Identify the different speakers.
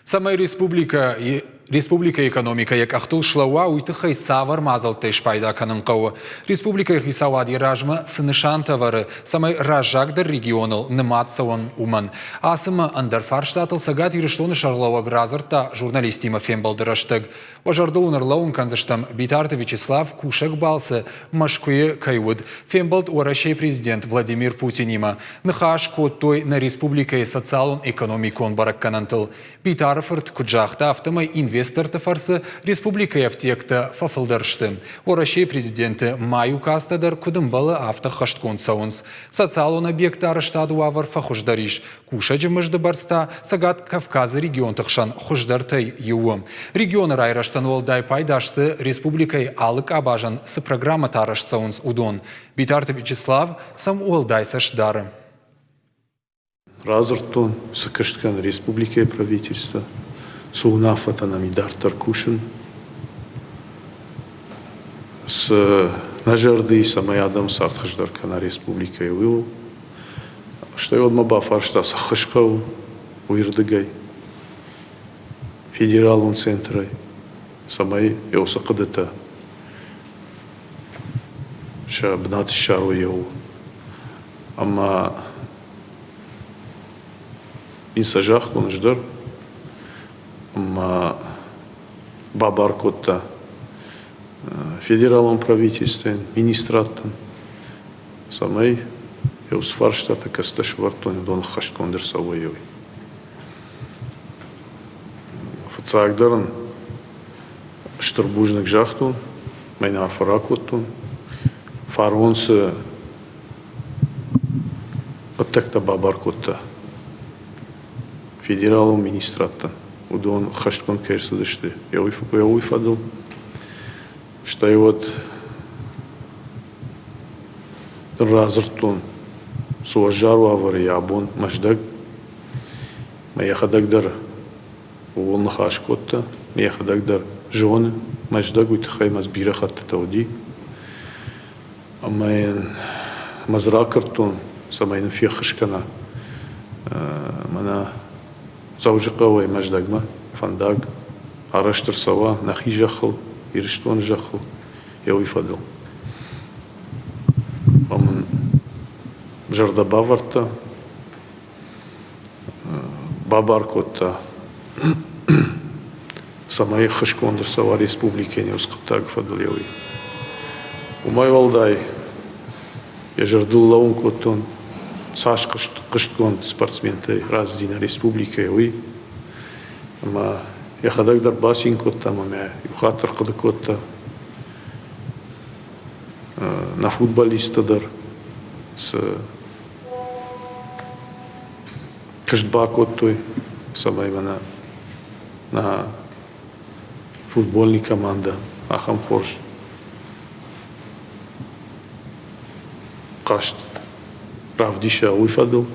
Speaker 1: Цӕмӕй республикӕ республикӕйы экономикӕ йӕ къӕхтыл слӕууа, уый тыххӕй цавӕр мадзӕлттӕй спайда кӕнын хъӕуы? Республикӕйы хицауад йӕ размӕ цы нысантӕ ӕвӕры, цӕмӕй раззагдӕр регионыл нымад цӕуӕм, уымӕн? Ацы ӕмӕ ӕндӕр фарстатыл Цӕгат Ирыстоны сӕргълӕууӕг радзырдта журналисттимӕ фембӕлды рӕстӕг. Уӕ зӕрдыл уын ӕрлӕууын кӕндзыстӕм, Битарты Вячеслав кусӕг балцы Мӕскуыйы кӕй уыд. Фембӕлд Уӕрӕсейы президент Владимир Путинимӕ. Ныхас кодтой нӕ республикӕйы социалон-экономикон бӕрӕггӕнӕнтыл. Битары-фырт куыд загъта, афтӕмӕй инвесторты фӕрцы республикӕйы ӕфтиӕгтӕ фӕфылдӕр сты. Уӕрӕсейы президенты ма указтӕ дӕр куыд ӕмбӕлы, афтӕ ххӕстгонд цӕуынц. Социалон объектты арӕзтады уавӕр фӕхуыздӕр ис. Кусӕджы мызды бӕрц та Цӕгат Кавказы регионты хсӕн хуыздӕртӕй иу у. Регионы райрӕзтӕн уӕлдай пайда сты республикӕйы алы къабазӕн цы программӕтӕ арӕзт цӕуынц, уыдон. Битарты Вячеслав сӕм уӕлдай цӕст дары.
Speaker 2: Радзырдтон, цы куыст кӕны республикӕйы правительство, цы уынаффӕтӕ нӕм и дарддӕр кусын, цы нӕ зӕрды и, цӕмӕй адӕм цард хуыздӕр кӕна республикӕйы, уыйыл. Стӕй уӕдмӕ бафарста, цы ххуыс хъӕуы, уыйырдыгӕй, федералон центрӕй, цӕмӕй йӕ уыцы хъуыдытӕ сӕ бынат ссарой еу. Ӕмӕ ин сӕ загътон ӕз дӕр, ӕмӕ бабар кодта федералон правительствӕн, министрадтӕн, цӕмӕй еу фарстатӕ кӕцытӕ сӕвӕрдтон, уыдон ӕххӕстгонд ӕрцӕуой. Фыццагдӕр ын стыр бузныг загътон, мӕн арфӕ ракодтон. Фарон цы хъуыддӕгтӕ бабар кодта федералон министрадтӕн, уыдон хӕстгонд кӕй ӕрцыдысты, уый фӕдыл. Стӕй уӕд радзырдтон, цы уӕззау уавӕры йӕ абон Мӕздӕг. Мӕ йӕхӕдӕг дӕр ууыл ныхас кодта, мӕ йӕхӕдӕг дӕр зоны, Мӕздӕг уый тыххӕй мӕ бирӕ хӕттытӕ уыди. Ӕмӕ йын мӕ дзы ракуырдтон, цӕмӕй нын феххуыс кӕна мӕнӕ Дзӕуджыхъӕуӕй Мӕздӕгмӕ фӕндаг арӕзт ӕрцӕуа нӕхи зӕххыл, Ирыстоны зӕххыл, йӕ уый фӕдыл. Ӕмӕ мын зӕрдӕ бавӕрдта, бабар кодта, цӕмӕй ӕххуысгонд ӕрцӕуа республикӕйы уыцы хъуыддаджы фӕдыл йӕ уый. Уымӕй уӕлдай йӕ зӕрдыл лӕууын кодтон, цас хъуыстгонд спортсментӕй рацыди нӕ республикӕйы, уый. Ӕмӕ йӕхӕдӕг дӕр бацин кодта ӕмӕ мӕ иу хатт ӕрхъуыды кодта. Нӕ футболисттӕ дӕр цы куыст бакодтой, цӕмӕй мӕнӕ нӕ футбольный командӕ ахӕм хорз хъазт равдиса, уый фӕдыл.